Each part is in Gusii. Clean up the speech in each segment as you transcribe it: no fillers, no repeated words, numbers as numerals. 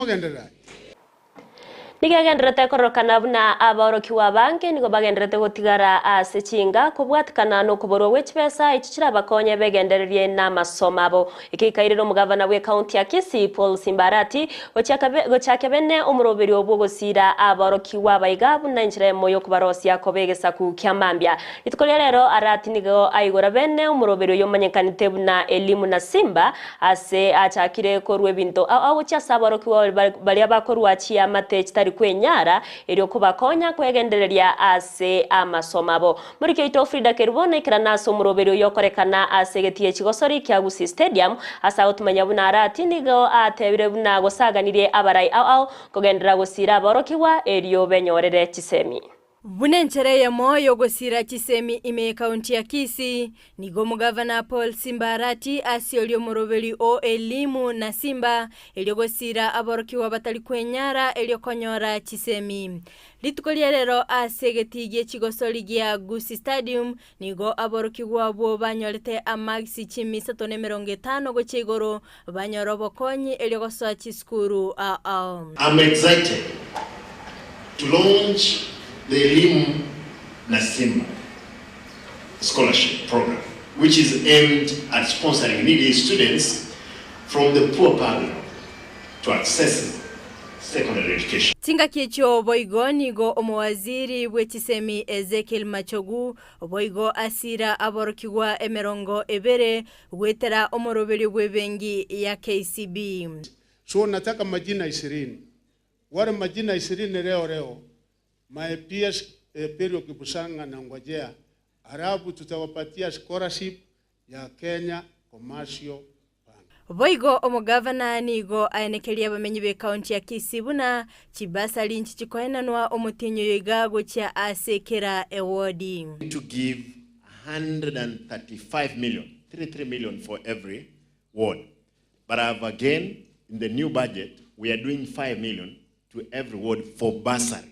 Mogenderere aye. Nigo egendererete kororokana buna abaorokigwa abange nigo bagendererete gotigara ase chinga kobwatikana nokoborwa gwe chibesa echio chirabakonye begendererie namasomo abo. Eke gikairera omogavana bw'ecounty ya Kisii Paul Simba Arati gochakia bene omoroberio bw'ogosiira abaorokigwa aba iga buna enchera emo yokobarosia koba egesaku kia mambia. Rituko ria rero Arati nigo aigora bene omoroberio oyomanyekanete buna Elimu na Simba Ase achakire korua ebinto ao ao gochia ase aborokigwa baria bakorua chiamate chitari kwenyara, erio kobakonya kwegendereria ase amasomo abo. Moriki oito Frida Kerubo naikerana ase omoroberio oyo okorekana ase egetii chigosori kia Gusii Stadium, ase agotumanya buna Arati nigo atebire buna gosaganirie abarai ao ao kogenderera gosiira aborokigwa erio benyorere chisemi. Buna enchera eyemo y'ogosiira chisemi ime y'ekaunti ya Kisii, nigo omogavana Paul Simba Arati asiorie omoroberi o Elimu na Simba erio gosiira aborokigwa batari kwenyara erio konyora chisemi. Rituko ria rero ase egetii gie chigosori gia Gusii Stadium nigo aborokigwa abwo banyorete amagisi chimi isato na emerongo etano gochia igoro banyora obokonyi erio gosoa chisukuru ao ao. I'm excited to launch the Elimu na Simba scholarship program which is aimed at sponsoring needy students from the poor background to access secondary education. Chingaki echio boigo nigo omowaziri bwe chisemi Ezekiel Machogu boigo asira aborokigwa emerongo ebere goetera omoroberio bw'ebenki ya KCB. So nataka majina ishirini. Wale majina ishirini leo leo my PS Perio Kipsang anangojea halafu tutawapatia scholarship ya Kenya Commercial Bank. Boigo omogavana nigo aenekerie abamenyi b'ekaunti ya Kisii buna chibasari nchi chikoenanwa omotienyi oyo iga gochia ase kera ewodi. To give 135 million, 33 million for every ward. But I've again, in the new budget, we are doing 5 million to every ward for bursary.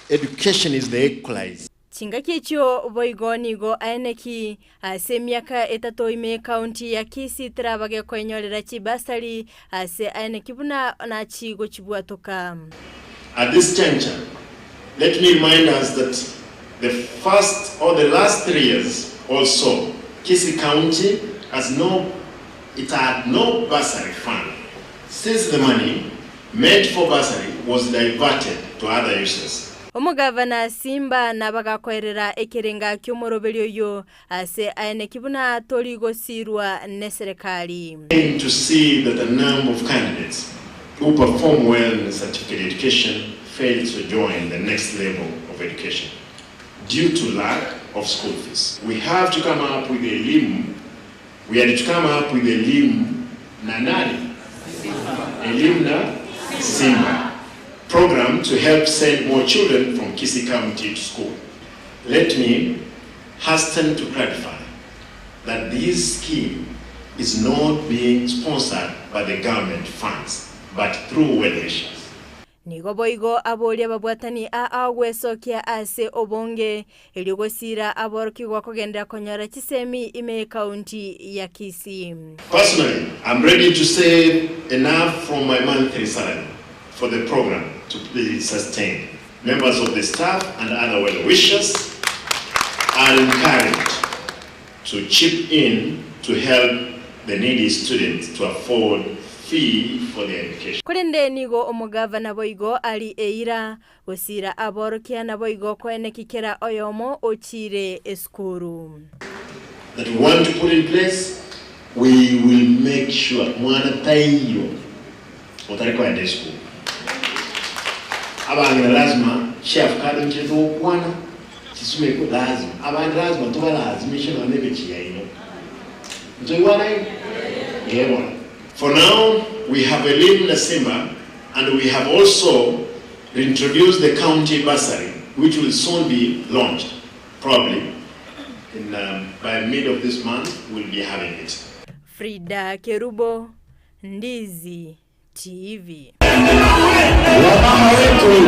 Education is the equalizer. Chingaki echio boigo nigo aeneki ase emiaka etato ime ekaunti ya Kisii terabage koenyorera chibasari ase aeneki buna nachi gochibwatoka. At this juncture, let me remind us that the first or the last 3 years or so, Kisii County has no, it had no bursary fund since the money meant for bursary was diverted to other uses. Omogavana Simba nabagakoerera ekerenga ki'omoroberio oyo ase aeneki buna tori gosirwa neserekari. Aim to see that a number of candidates who perform well in certificate education fail to join the next level of education due to lack of school fees. We have to come up with Elimu. We had to come up with Elimu na nani? Elimu na Simba program to help send more children from Kisii County to school. Let me hasten to clarify that this scheme is not being sponsored by the government funds, but through well-wishers. Nigo boigo aboria babwatani a agwesokia ase obonge erio gosira aborokigwa kogendera konyora chisemi ime ekaunti ya Kisii. Personally, I'm ready to save enough from my monthly salary for the program to be sustained. Members of the staff and other well-wishers are encouraged to chip in to help the needy students to afford fee for their education. Korende nigo omogavana boigo ari eira gosira aborokia naboigo koeneki oyomo ochire esukuru. That we want to put in place, we will make sure mwana taiyo otarikoenda school abange lazima chiafukado nchitokwana chisumeko lazima abandi lazima tubalazimishe none mechi yaino ntoiwana yebo. For now we have Elimu na Simba and we have also reintroduced the county bursary, which will soon be launched, probably in by mid of this month we'll be having it. Frida Kerubo, Ndizi TV. Wamama wetu.